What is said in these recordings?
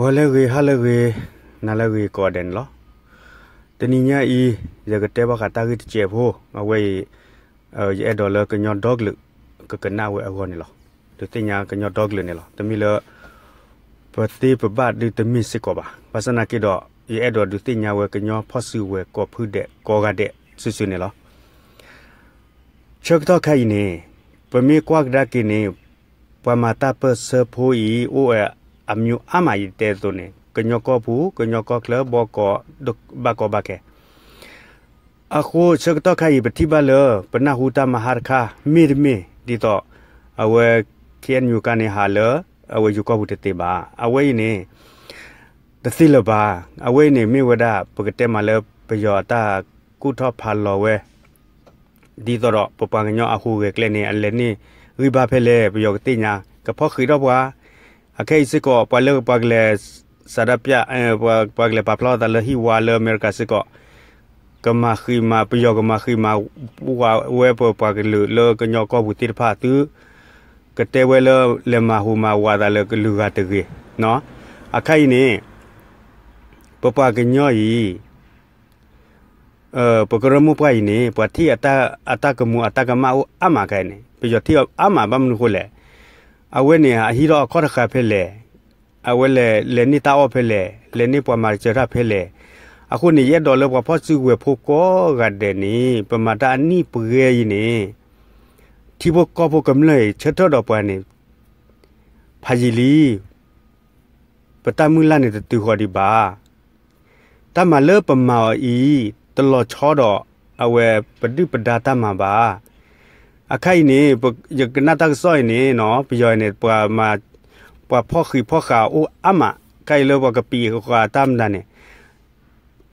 ဂီၤလၢအဂ့ၤ ဟါလၢအဂ့ၤ နၤလၢအဂ့ၤကိးဂၤဒဲးန့ၣ်လီၤ. တနံၤညါအံၤ ယကတဲဘၣ်ဃးတၢ်ဂ့ၢ်တစဲးဖိ အဝဲအံၤ ယအဲၣ်ဒိးလၢကညီဒီကလုာ် ကကနၣ်ဝဲအဂီၢ်န့ၣ်လီၤ. ဒုးသ့ၣ်ညါကညီဒီကလုာ်န့ၣ်လီၤ. တမ့ၢ်လၢ ပသ့ပဘၣ်ဒုးတမ့ၢ်စ့ၢ်ကီးဘၣ်. ဘၣ်ဆၣ်သနာ်က့ဒီး ယအဲၣ်ဒိးဒုးသ့ၣ်ညါဝဲကညီဖီၣ်စုကဝဲၤကိးဖုဒဲးကိးဂၤဒဲးစုာ်စုာ်န့ၣ်လီၤ. ဆၢကတီၢ်ခါအံၤန့ၣ် ပမ့ၢ်ကွၢ်ကဒါက့ၤန့ၣ် ပှၤမၤတၢ်ပၢၢ်ဆၢဖိအံၤ အိၣ်ဝဲအမျိုးအါမး ယတဲအသိးန့ၣ် ကညီကီၢ်ပူၤ ကညီကီၢ်ချၢ ဘီကီၢ် ဘၣ်ကီဘၣ်ခဲ အဃိဆၢကတီၢ်ခါအံၤ ပထံၣ်ဘၣ်လၢ ပနၢ်ဟူတၢ်မၤဟါတခါ မ့တမ့ၢ် ဒ်သိး အဝဲ ခ့ၣ်အဲၣ်ယူၣ် ကါန့ၣ်ဟးလၢ အဝဲယိၤကီၢ်ပူၤတသ့ဘၣ်. အဝဲအံၤန့ၣ် တသ့လၢၤဘၣ်. အဝဲအံၤန့ၣ် မ့ၢ်ဝဲဒၣ် ပကတဲမးလၢပယီၤအတၢ်ကူၣ်ထီၣ်ဖးလီၤဝဲ ဒ်သိးဒီး ပပှၤကညီအဟူးဂဲၤကျဲန့ၣ် အလဲၤန့ၢ်ဂံၢ်ဘါဖဲလဲၣ် ပယီၤကသ့ၣ်ညါ ကဖီၣ်ဃံးထီၣ်ပှၤ အခဲအံၤစ့ၢ်ကီး ပှၤလၢပှၤကလဲၤ ဆန္ဒပြ ပှၤကလဲၤပာ်ဖျါသးလၢဟံၣ်ဝါလၢအမဲရကၤစ့ၢ်ကီး ကမၤဃံးမၤ ပယီၤကမၤဃံးမၤ ဝဲပပှၤကလုာ်လၢကညီကီၢ်ပူၤသ့ၣ်တဖၣ်သု ကတဲဝဲလၢလဲၤမၤဟူးမၤဝးသးလၢကလုာ်ဂၤတဂ့ၤ. အခါအံၤန့ၣ် ပပှၤကညီအံၤ ပကရၢမိၢ်ပှၢ်အံၤန့ၣ် ပှၤထံၣ်အတၢ်ကမူၤအတၢ်ကမၣ်အိၣ်အါမးခဲအံၤန့ၣ် ပယီၤထံၣ်အီၤအါမး ဘၣ်မနုၤအဃိလဲၣ်. အဝဲန့ၣ် အဟံးထီၣ်အခီၣ်တဃာ်ဖဲလဲၣ်, အဝဲလဲၤလဲၤန့ၢ်တၢ်အီၣ်ဖဲလဲၣ်, လဲၤန့ၢ်ပှၤမၤစၢၤတၢ်ဖဲလဲၣ်. အဃိန့ၣ် ယအဲၣ်ဒိးလၢပှၤဖီၣ်စုကဝဲၤဖိကိးဂၤဒဲးန့ၣ် ပမၤတၢ်အနံၣ်ပှဲၤအံၤန့ၣ် ထံဖိကီၢ်ဖိကမျၢၢ်အံၤ ဆၢထၢၣ်ဒီးပှၤန့ၣ် ဖးယံာ်လံ ပတၢ်မုၢ်လၢ်န့ၣ်တတုၤဃီၤဒံးဘၣ်. တၢ်မၤလၢပမၤအီၤအံၤ တလီၤဆီဒီးအဝဲပဒုၣ်ပဒါတၢ်မၤဘၣ်. အခါအံၤန့ၣ် ယကနၣ်တၢ်ကစီၣ်အံၤန့ၣ် ပယီၤအံၤန့ၣ် ပှၤဖီၣ်ဃံးဖီၣ်ဃာ်အိၣ်အါမး. အခါအံၤလၢပှၤကပံာ်ဃာ်တၢ်မတၤန့ၣ်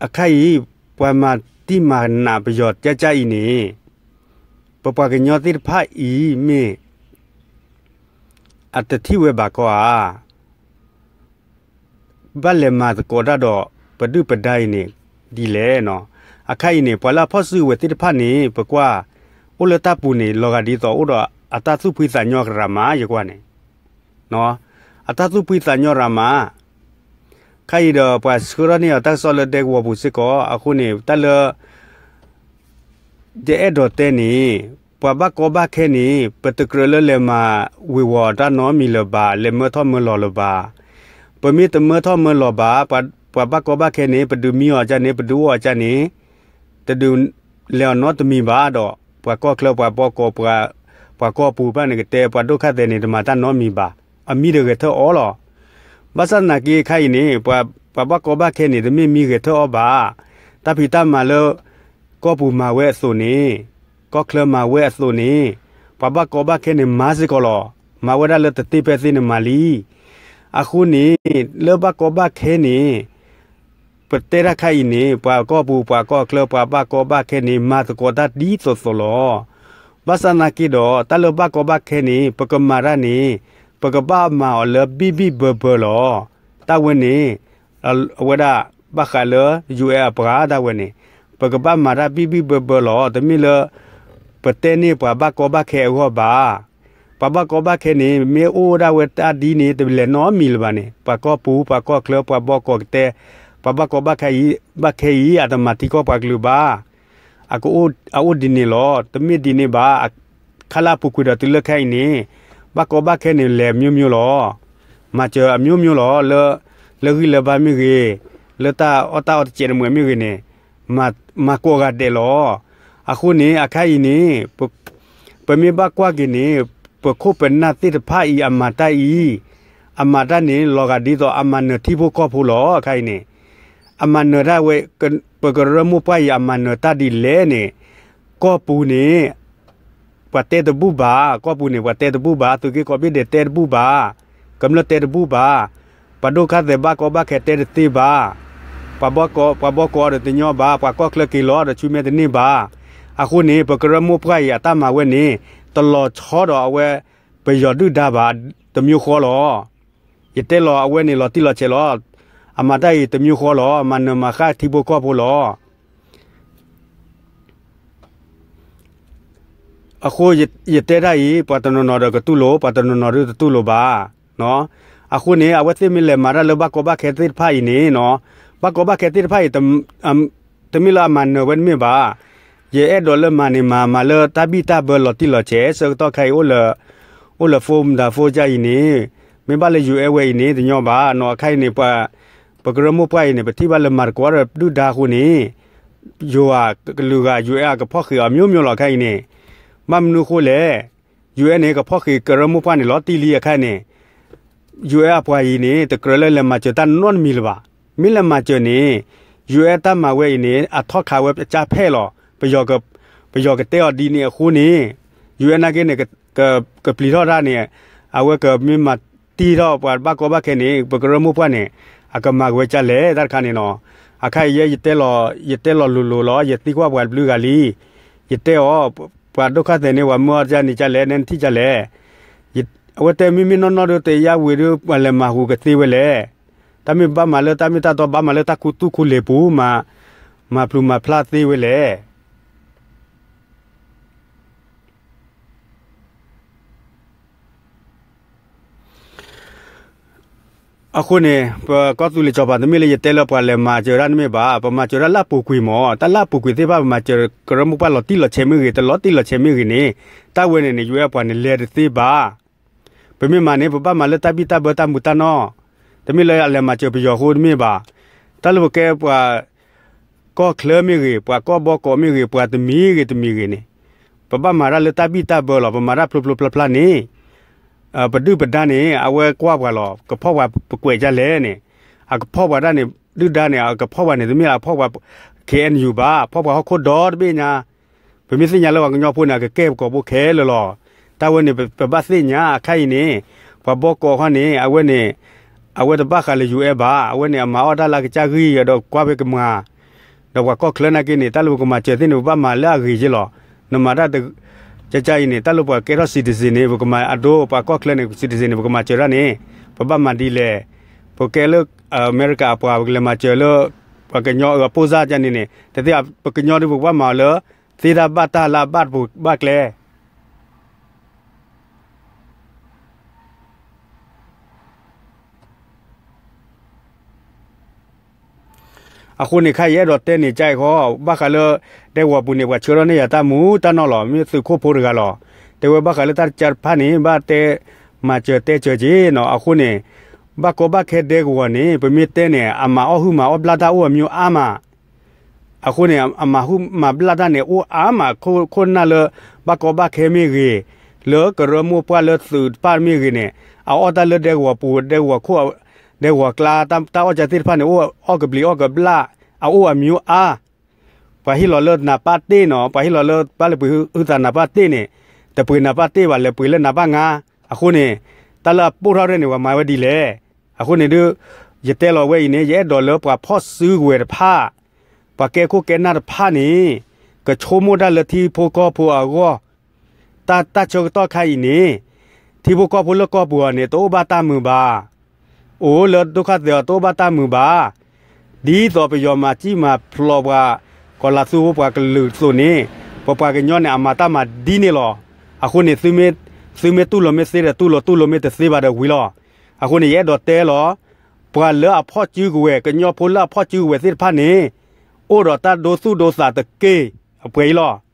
အခါအံၤ ပှၤမၤတံၢ်မၤနးပယီၤကၠၢ်ကၠၢ်အံၤန့ၣ် ပပှၤကညီသ့ၣ်တဖၣ်အံၤမ့ၢ် အတထံၣ်ဝဲဘၣ်ကီဧါ. ဘၣ်လဲၤမၤသကိးတၢ်ဒီးပဒုၣ်ပဒါအံၤန့ၣ် ဒ်လဲၣ်နီၤ. အခါအံၤန့ၣ် ပှၤလၢအဖီၣ်စုကဝဲၤသ့ၣ်တဖၣ်န့ၣ် ပကွၢ် အိၣ်လၢတၢ်ပူၤန့ၣ် လီၤဂာ်ဒ်သိးအိၣ်ဒီးအတၢ်သူၣ်ဖှံသးညီရၤမး ယကွၢ်န့ၣ် အတၢ်သူၣ်ဖှံသးညီရၤမး. ခါအံၤဒီးပှၤဆှၢထီၣ်န့ၢ်အီၤတၢ်ကစီၣ်လၢဒဲကဝီၤပူၤစ့ၢ်ကီး အဃိန့ၣ် တၢ်လၢ ယအဲၣ်ဒိးတဲန့ၣ် ပှၤဘၣ်ကီဘၣ်ခဲန့ၣ် ပတကြၢးလၢလဲၤမၤဝ့ၤဝီၤတၢ်နီတမံၤလၢၤဘၣ်, လဲၤမၢထီၣ်မၢလီၤလၢၤဘၣ်. ပမ့ၢ်တမၢထီၣ်မၢလီၤဘၣ်, ပှၤဘၣ်ကီဘၣ်ခဲန့ၣ် ပဒုးမံအီၤကၢ်န့ၣ် ပဒုးအိၣ်အီၤကၢ်န့ၣ် တဒုးလဲၤအီၤနီတမံၤဘၣ်ဒီး ပှၤကီၢ်ချၢ ပှၤဘီကီၢ် ပှၤကီၢ်ပူၤဘၣ်န့ၣ်ကတဲ ပှၤဒိၣ်ခါသဲးန့ၣ် တမၤတၢ်နီတမံၤဘၣ်. အမံၤတဂဲၤထၢၣ်အီၤလီၤ. ဘၣ်ဆၣ်သနာ်က့ခါအံၤန့ၣ် ပှၤဘၣ်ကီဘၣ်ခဲန့ၣ် တမ့ၢ်မံဂဲၤထၢၣ်အီၤဘၣ်. တၢ်ဖံးတၢ်မၤလၢ ကီၢ်ပူၤမၤဝဲအသိးန့ၣ် ကီၢ်ချၢမၤဝဲအသိးန့ၣ် ပှၤဘၣ်ကီဘၣ်ခဲန့ၣ် မၤစ့ၢ်ကီးလီၤ. မၤဝဲဒၣ်လၢတသ့ဖဲသ့န့ၣ်မၤလံ. အဃိန့ၣ် လၢဘၣ်ကီဘၣ်ခဲန့ၣ် ပတဲတၢ်ခါအံၤန့ၣ် ပှၤကီၢ်ပူၤ ပှၤကီၢ်ချၢ ပှၤဘၣ်ကီဘၣ်ခဲန့ၣ် မၤသကိးတၢ်ဒ်သိးသိးလီၤ. ဘၣ်ဆၣ်သနာ်က့ဒီး တၢ်လၢဘၣ်ကီဘၣ်ခဲန့ၣ် ပကမၤတၢ်န့ၣ် ပကဘၣ်မၤအီၤလၢဘံၣ်ဘံၣ်ဘၢဘၢလီၤ. တၢ်ဝဲန့ၣ် အဝဲဒၣ်ဘၣ်ဃးလၢ ယူၢ်အဲၣ် အပှၤတၢ်ဝဲန့ၣ် ပကဘၣ်မၤတၢ်ဘံၣ်ဘံၣ်ဘၢဘၢလီၤ. တမ့ၢ်လၢ ပတဲန့ၢ်ပှၤဘၣ်ကီဘၣ်ခဲအဂီၢ်ဘၣ်. ပှၤဘၣ်ကီဘၣ်ခဲန့ၣ် မ့ၢ်အိၣ်ဒၣ်ဝဲတၢ်ဒ်န့ၣ် တလဲၤနီတမံၤလၢၤဘၣ်န့ၣ် ပှၤကီၢ်ပူၤ ပှၤကီၢ်ချၢ ပှၤဘီကီၢ်ကတဲ ပှၤဘၣ်ကီဘၣ်ခဲအံၤ ဘၣ်ခဲအံၤ အတမၤထံကီၢ်ပှၤကလုာ်ဘၣ်. အအိၣ်ဒ်န့ၣ်လီၤ. တမ့ၢ်ဒ်န့ၣ်ဘၣ်. ခါလၢအပူၤကွံာ်ဒီးတုၤလၢခဲအံၤန့ၣ် ဘၣ်ကီဘၣ်ခဲန့ၣ် လဲၤအမျိုးမျိုးလီၤ. မၤစၢၤအမျိုးမျိုးလီၤ. လၢ လၢဂံၢ်လၢဘါမ့ၢ်ဂ့ၤ, လၢတၢ်အီၣ်တၢ်အီတစဲးတမှဲးမ့ၢ်ဂ့ၤန့ၣ် မၤကိးဂၤဒဲးလီၤ. အဃိန့ၣ် အခါအံၤန့ၣ် ပမ့ၢ်ဘၣ်ကွၢ်က့ၤန့ၣ် ပခိၣ်ပနၢ်သ့ၣ်တဖၣ်အံၤအမၤတၢ်အံၤ, အမၤတၢ်န့ၣ် လီၤဂာ်ဒ်သိးအမၤနၢၤထံဖိကီၢ်ဖိလီၤ. အခါအံၤန့ၣ် အမၤနၢၤတၢ်ဝဲ ပကရၢမိၢ်ပှၢ်အံၤ အမၤနၢၤတၢ်ဒ်လဲၣ်န့ၣ် ကီၢ်ပူၤန့ၣ် ပှၤတဲတဘူၣ်ဘၣ်, ကီၢ်ပူၤန့ၣ် ပှၤတဲတဘူၣ်ဘၣ်, သုးက့ကိးဘ့ၣ်ဒဲးတဲတဘူၣ်ဘၣ်, ကမျၢၢ်တဲတဘူၣ်ဘၣ်, ပှၤဒိၣ်ခါသဲးဘၣ်ကီဘၣ်ခဲတဲတသ့ဘၣ်, ပှၤဘီကီၢ်ဒီးတညီဘၣ်, ပှၤကီၢ်ချၢက့ၤလီၤဒီးဆူမဲာ်တန့ၢ်ဘၣ်. အဃိန့ၣ် ပကရၢမိၢ်ပှၢ်အံၤအတၢ်မၤဝဲန့ၣ် တလီၤဆီဒီးအဝဲပယီၤဒုၣ်ဒါဘၣ်, တမျိုးဃီလီၤ. ယတဲလီၤအဝဲန့ၣ်လီၤတံၢ်လီၤဆဲးလီၤ. အမၤတၢ်အံၤတမျိုးဃီလီၤ, မၤနၢၤမၤဃၣ်ထံဖိကီၢ်ဖိလီၤ. အဃိယတဲတၢ်အံၤ ပှၤတနီၤနီၤဒီးကတူၢ်လိာ်, ပှၤတနီၤနီၤဒီးတတူၢ်လိာ်ဘၣ်. အဃိန့ၣ် အဝဲသ့ၣ်မ့ၢ်လဲၤမၤတၢ်လၢဘၣ်ကီဘၣ်ခဲသ့ၣ်တဖၣ်အံၤန့ၣ်နီၤ, ဘၣ်ကီဘၣ်ခဲသ့ၣ်တဖၣ်အံၤ တမ့ၢ်လၢအမၤနၢၤဝဲတမ့ၢ်ဘၣ်. ယအဲၣ်ဒိးလၢမၤန့ၣ် မၤ မၤလၢတၢ်ဘံၣ်တၢ်ဘၢလီၤတံၢ်လီၤဆဲး ဆၢကတီၢ်ခဲအံၤ အိၣ်လၢ phone မတၤ phone ကါအံၤန့ၣ်, မ့ၢ်ဘၣ်လၢ ယူၣ်အဲၣ် ဝဲအံၤန့ၣ် တညီဘၣ်နီၤ. အခါအံၤန့ၣ် ပှၤ ပကရၢမိၢ်ပှၢ်အံၤန့ၣ် ပထံၣ်ဘၣ်လၢမၤသကိးဒီးဒုၣ်ဒါအဃိန့ၣ်, ယိၤဧါ ကလုာ်ဂၤ ယူၣ်အဲၣ် အကဖီၣ်ဃံးအီၤ မျိုးမျိုး လီၤ. အခါအံၤန့ၣ် ဘၣ်မနုၤအဃိလဲၣ်. ယူၣ်အဲၣ် န့ၣ် ကဖီၣ်ဃံးကရၢမိၢ်ပှၢ်န့ၣ် လီၤတံၢ်လံ. အခါအံၤန့ၣ် ယူၣ်အဲၣ် အပှၤအံၤန့ၣ် တကြၢးလၢလဲၤမၤစၢၤတၢ်နီတမံၤလၢၤဘၣ်. မ့ၢ်လဲၤမၤစၢၤန့ၣ် ယူၣ်အဲၣ် တၢ်မၤဝဲအံၤန့ၣ် အထီၣ်ခးဝဲအကစၢ်ဖဲလီၤ. ပယီၤ ပယီၤကတဲအီၤဒ်န့ၣ်အဃိန့ၣ်, ယူၣ်အဲၣ် နာ်က့န့ၣ် ကပျံၤထီၣ်တၢ်န့ၣ်, အဝဲကမ့ၢ်မၤတံၢ်ထီၣ်ပှၤဘၣ်ကီဘၣ်ခဲန့ၣ် ပကရၢမိၢ်ပှၢ်န့ၣ် အကမၤက့ၤဝဲဒ်လဲၣ် တၢ်တခါန့ၣ်နီၤ. အခါအံၤယဲ ယတဲလီၤလိၤလိၤလီၤ. ယသံကွၢ်ပှၤတဘျုးဂၤလံ. ယတဲအီၤ, ပှၤဒိၣ်ခါသဲးန့ၣ် ပှၤမၢအီၣ်ဒ်န့ၣ်ဒ်လဲၣ်, နဲနထံၣ်ဒ်လဲၣ်. အဝဲတဲမ့မ့ၢ်နီၢ်နီၢ်ဒီး တယါဝံၤဒီး ပှၤလဲၤမၤဟူးကသ့ဝဲလဲၣ်. တၢ်မ့ၢ်ဘၣ်မၤလၢတၢ်မ့ၢ်တၢ်တီ ဘၣ်မၤလၢတၢ်ခူသူၣ်ခူလ့ၤပူၤ, မၤဖျူးမၤဖျါသ့ဝဲလဲၣ်. အဃိန့ၣ် ပကီၢ်သူလ့ၤစီၤပၤ တမ့ၢ်လၢယတဲလၢပှၤလဲၤမၤစၢၤတၢ်တမ့ၢ်ဘၣ်. ပမၤစၢၤတၢ်လၢအပူၤကွံာ်မး, တၢ်လၢအပူၤကွံာ်သ့ၣ်တဖၣ် ပမၤစၢၤကရၢမိၢ်ပှၢ်လီၤတံၢ်လီၤဆဲးမ့ၢ်ဂ့ၤ, တလီၤတံၢ်လီၤဆဲးမ့ၢ်ဂ့ၤန့ၣ်, တၢ်ဝဲန့ၣ်န့ၣ် ယူၣ်အဲၣ် ပှၤန့ၣ် လဲၤတသ့ဘၣ်. ပမ့ၢ်မၤန့ၣ် ပဘၣ်မၤလၢတၢ်ဘံၣ်တၢ်ဘၢတၢ်မူးတၢ်နီၢ်, တမ့ၢ်လၢအလဲၤမၤစၢၤပယီၤအဃိတမ့ၢ်ဘၣ်. တၢ်လၢပကဲပှၤ ကီၢ်ချၢမ့ၢ်ဂ့ၤ, ပှၤကီၢ်ဘီကီးမ့ၢ်ဂ့ၤ, ပှၤတမံၤဂ့ၤတမံၤဂ့ၤန့ၣ်, ပဘၣ်မၤတၢ်လၢတၢ်ဘံၣ်တၢ်ဘၢလီၤ. ပမၤတၢ်ဖျိဖျိဖျါဖျါန့ၣ် ပဒုၣ်ပဒါန့ၣ် အဝဲကွၢ်ပှၤလီၤ. ကဖီၣ်ပှၤပကွဲးဒ်လဲၣ်န့ၣ်, အကဖီၣ်ပှၤဒၣ်န့ၣ်, ဒုၣ်ဒါန့ၣ် အကဖီၣ်ပှၤန့ၣ် တမ့ၢ်အဖီၣ်ပှၤ ခ့ၣ်အဲၣ်ယူၣ် ဘၣ်, ဖီၣ်ပှၤဟီၣ်ခိၣ်ဒီတဘ့ၣ်ညါ. ပမ့ၢ်သ့ၣ်ညါလၢပှၤကညီဖိန့ၣ် အကကဲပကိာ်ဖိခဲလၢာ်လီၤ. တၢ်ဝဲန့ၣ် ပဘၣ်သ့ၣ်ညါ. အခါအံၤန့ၣ် ပှၤဘီကီးခီန့ၣ် အဝဲန့ၣ် အဝဲတဘၣ်ဃးလၢ ယူၣ်အဲၣ် ဘၣ်. အဝဲန့ၣ် အမၤအီၣ်တၢ်လၢအကစၢ်ဂံၢ်ဒီးကွၢ်ဖဲကမၤ ဒီးပှၤကီၢ်ချၢနာ်က့န့ၣ် တၢ်လၢပကမၤစၢၤသ့ၣ်န့ၣ် ပဘၣ်မၤလၢအဂ့ၤက့လီၤ. နမၤတၢ် ကကါအံၤန့ၣ် တၢ်လၢပှၤကဲထီၣ် citizen န့ၣ် ပကမၤအဒိ ပှၤကီၢ်ချၢန့ၣ် citizen န့ၣ် ပကမၤစၢၤတၢ်န့ၣ် ပဘၣ်မၤဒ်လဲၣ်. ပကဲလၢ အမဲရကၤအပှၤ ပကလဲၤမၤစၢၤလၢ ပှၤကညီအပိၢ်စၢ်ကါန့ၣ်န့ၣ် တသ့ ပကညီဒ်ပကဘၣ်မၤအီၤလၢ သ့တၢ်ဘၣ်တၢ်လၢအဘၣ်ပူၤဘၣ်ကျဲ အဃိန့ၣ် ခဲအံၤယအဲၣ်ဒိးတဲန့ၣ် ကါအံၤဃီ ဘၣ်ဃးလၢ ဒဲကဝီၤပူၤန့ၣ် ပှၤဆှၢထီၣ်န့ၢ်ယၤတၢ်မူးတၢ်နီၢ်လီၤ. မ့ၢ်သုးခိၣ်ဖိတဂၤလီၤ. တဲဝဲဘၣ်ဃးလၢတၢ်တကါတဖၣ်န့ၣ် ဘၣ်တဲ မၤစၢၤတဲစၢၤက့ၤနီၤ. အဃိန့ၣ် ဘၣ်ကီဘၣ်ခဲဒဲကဝီၤန့ၣ် ပမ့ၢ်တဲန့ၣ် အမၤအီၣ်ဟုၣ်မၤအီၣ်ဘျၣ်တၢ်အိၣ်အမံၤအါမး အဃိန့ၣ် အမၤဟုၣ်မၤဘျၣ်တၢ်န့ၣ် အိၣ်အါမး ခိၣ်နၢ်လၢ ဘၣ်ကီဘၣ်ခဲမ့ၢ်ဂ့ၤ, လၢကရၢမိၢ်ပှၢ်လၢသုးတဖၣ်မ့ၢ်ဂ့ၤန့ၣ် အအီၣ်တၢ်လၢဒဲကဝီၤပူၤ ဒဲကဝီၤခိၣ် ဒဲကဝီၤကျါ တၢ်အီၣ်ကၢသ့ၣ်တဖၣ်န့ၣ် အီၣ်ကဘျံးအီၣ်ကဘျၣ် အအိၣ်အမံၤအါ ပှၤဟ့ၣ်လီၤလၢနၢ်ပၢ်တ့ၢ်နီၤ, ပှၤဟ့ၣ်လီၤလၢဘၣ်လၢပှ့ၤဟုသးနၢ်ပၢ်တ့ၢ်န့ၣ်, တပှ့ၤနၢ်ပၢ်တ့ၢ်ဘၣ် လဲၤပှ့ၤလၢနၢ်ပၢ်ငါ. အဃိန့ၣ် တၢ်လၢအပိၢ်ထီၣ်ရဲၣ်န့ၣ် ပှၤမၤဝဲဒ်လဲၣ်. အဃိန့ၣ်ဒုး ယတဲလီၤဝဲအံၤန့ၣ် ယအဲၣ်ဒိးလၢပှၤဖီၣ်စုကဝဲၤတဖၣ် ပှၤကဲခိၣ်ကဲနၢ်တဖၣ်န့ၣ် ကဆိကမိၣ်တၢ်လၢထံဖိကီၢ်ဖိအဂီၢ်, တၢ်ဆၢကတီၢ်ခါအံၤန့ၣ် ထံဖိကီၢ်ဖိလၢကီၢ်ပူၤအီၤန့ၣ် တအိၣ်ဘၣ်တၢ်မုာ်ဘၣ်. အိၣ်လၢဒိၣ်ခါသဲးအီၤ တအိၣ်ဘၣ်တၢ်မုာ်ဘၣ်. ဒ်သိးပယီၤမၤစံၣ်မၤဖျိးပှၤ ကီၤလၤသူဖိပှၤကလုာ်အသိးန့ၣ် ပပှၤကညီန့ၣ် အမၤတၢ်မၤဒ်န့ၣ်လီၤ. အဃိန့ၣ် သုမ့ၢ်တူၢ်လိာ်မ့ၢ်သ့ဒီးတူၢ်လိာ်, တူၢ်လိာ်မ့ၢ်တသ့ဘၣ်ဒီးဝံၤလီၤ. အဃိန့ၣ် ယအဲၣ်ဒိးတဲလီၤ ပှၤလၢအဖီၣ်စုကဝဲၤ ကညီဖိလၢအဖီၣ်စုကဝဲၤသ့ၣ်တဖၣ်န့ၣ် အိၣ်ဒီးတၢ်ဒိသူၣ်ဒိသးတက့ၢ်အပှဲၤအံၤလီၤ.